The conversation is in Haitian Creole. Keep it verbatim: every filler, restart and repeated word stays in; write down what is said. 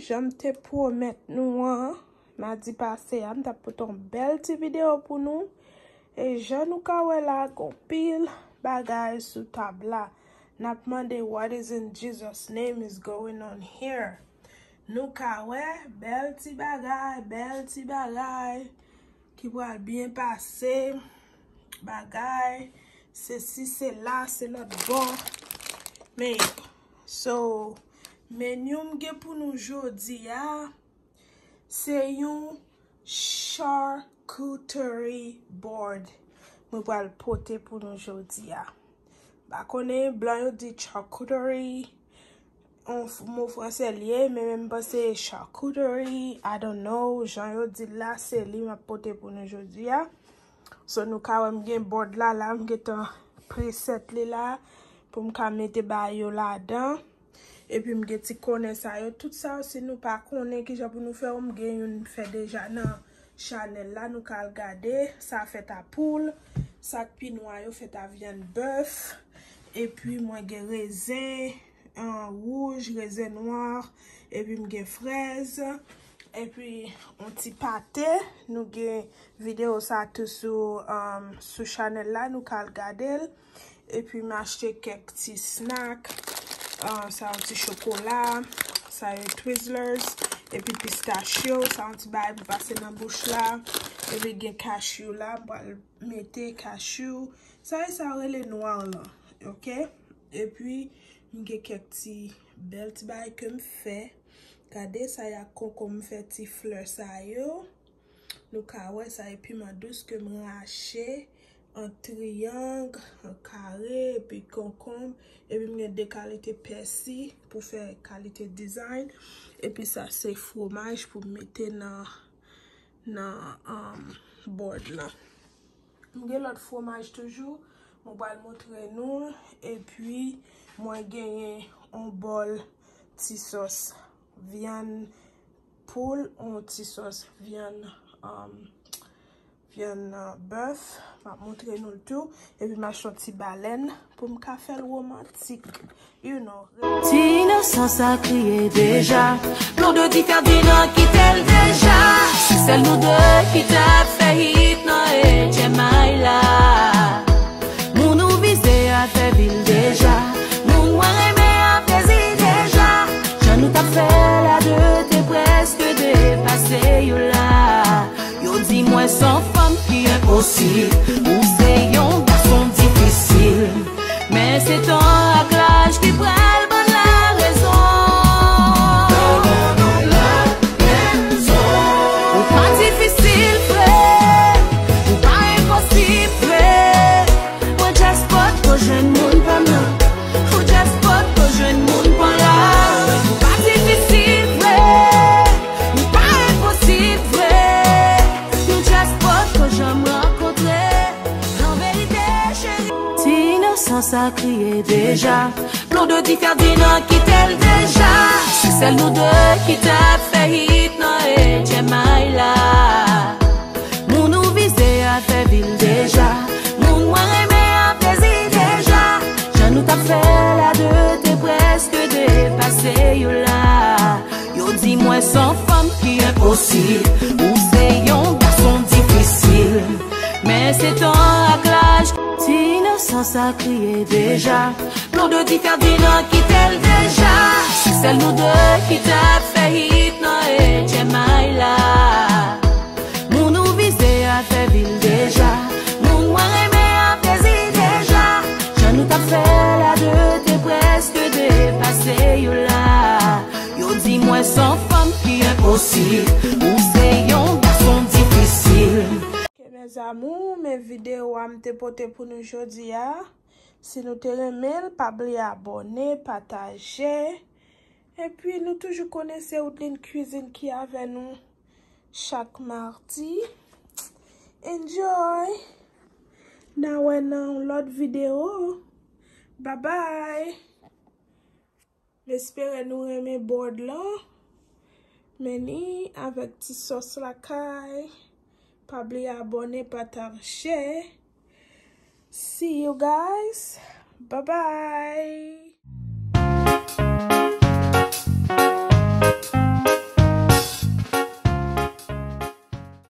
Jan m te pwomèt nou an, madi pase a, m t ap pote yon bèl ti videyo pou nou. E jan nou ka wè la, gon pil bagay sou tab la. N ap mande, "What is in Jesus' name is going on here?" Nou ka wè, bèl ti bagay, bèl ti bagay ki pral byen pase. Bagay, se si, se la, se lòt bò. Men, so, menu m gen pou nou jodi a, se yon charcuterie board mwen pral pote pou nou jodi a. M pa konnen, blan yo di charcuterie, yon f-, mo franse l ye, men, men m panse charcuterie, I don't know, jan yo di l la, se li m ap pote pou nou jodi a. So, nou ka wè m gen board la, la, m gentan preset li la, pou m ka mete bagay yo ladan. Epi m gen ti konnen sa yo. Tout sa yo, si nou pa konnen kijan pou nou fè yo, m gen youn m fè deja nan chanèl la. Nou ka al gade. Sa fèt a poul. Sa k pi nwa yo fèt a vyann bèf. Epi mwen gen rezen, an, wouj, rezen nwa. Epi m gen frèz. Epi yon ti pate. Nou gen videyo sa tou sou, um, sou chanèl la. Nou ka al gade l. Epi m achte kèk ti snack. Ah, sa yon ti chokola. Sa yo Twizzlers. Epi pistachyo. Sa yon ti bagay pou pase nan bouch la. Epi gen cashew la. M pral mete cashew. Sa e sa yo rele nwa lan. Ok? Epi m gen kèk ti bèl ti bagay ke m fè. Gade sa y a konkonm fè ti flè sa yo. Nou ka wè sa e piman dous ke m rache an triyang, an kare, epi konkonm. Epi m gen de kalite pèsi pou fè kalite design. Epi sa se fwomaj pou m mete nan, nan, um, board lan. M gen lòt fwomaj toujou. Mwen pral montre nou l. Epi mwen genyen yon bòl ti sòs vyann poul, yon ti sòs vyann, um, vyann, uh, bèf. M ap montre nou l tou. Epi m achte yon ti balèn pou m ka fè l womantik. You know. Ti inosans sa kriye deja. Blonde di Ferdinand kite l deja. Se sèl nou de ki t ap fè hit nan H M I la. Moun ou vize a fè vil deja. Moun mwen renmen a plezi deja. Jan nou t ap fè la de te prèske depase yo la. Yo di mwen se yon fanm ki enposib. Ou se yon gason difisil. Men se tan ak laj ki pral ban la rezon. Ou pa difisil vre, ou pa enposib vre. Mwen just potko jwenn moun pa m nan. Ou just potko jwenn moun pa m la. Ou pa difisil vre, ou pa enposib vre. Nou just potko janm rankontre. An verite, cheri. Ti inosans sa kriye deja. Blonde di Ferdinand kite l deja. Se sèl nou de ki t ap fè hit nan H M I la. Moun ou vize a fè vil deja. Moun mwen renmen a plezi deja. Jan nou t ap fè la de te prèske depase yo la. Yo di mwen se yon fanm ki enposib. Ou se yon gason difisil. Men se tan ak laj. Ti inosans sa kriye deja. Blonde di Ferdinand kite l deja. Se sèl nou de ki t ap fè hit nan H M I la. Moun ou vize a fè vil deja. Moun mwen renmen a plezi deja. Jan nou t ap fè la de te prèske depase yo la. Yo di mwen se yon fanm ki enposib. Ou se yon gason difisil. Ok, mes amours, men videyo a m te pote pou nou jodi a. Si nou te renmen l, pa bliye abòne, pataje. Epi nou toujou konnen se Woodline Cuisine ki avè nou chak madi. Enjoy! N a wè nan yon lòt videyo. Bye bye! M espere nou renmen board lan. Men ni avèk ti sòs lakay. Pa bliye abòne, pataje. See you guys. Bye bye.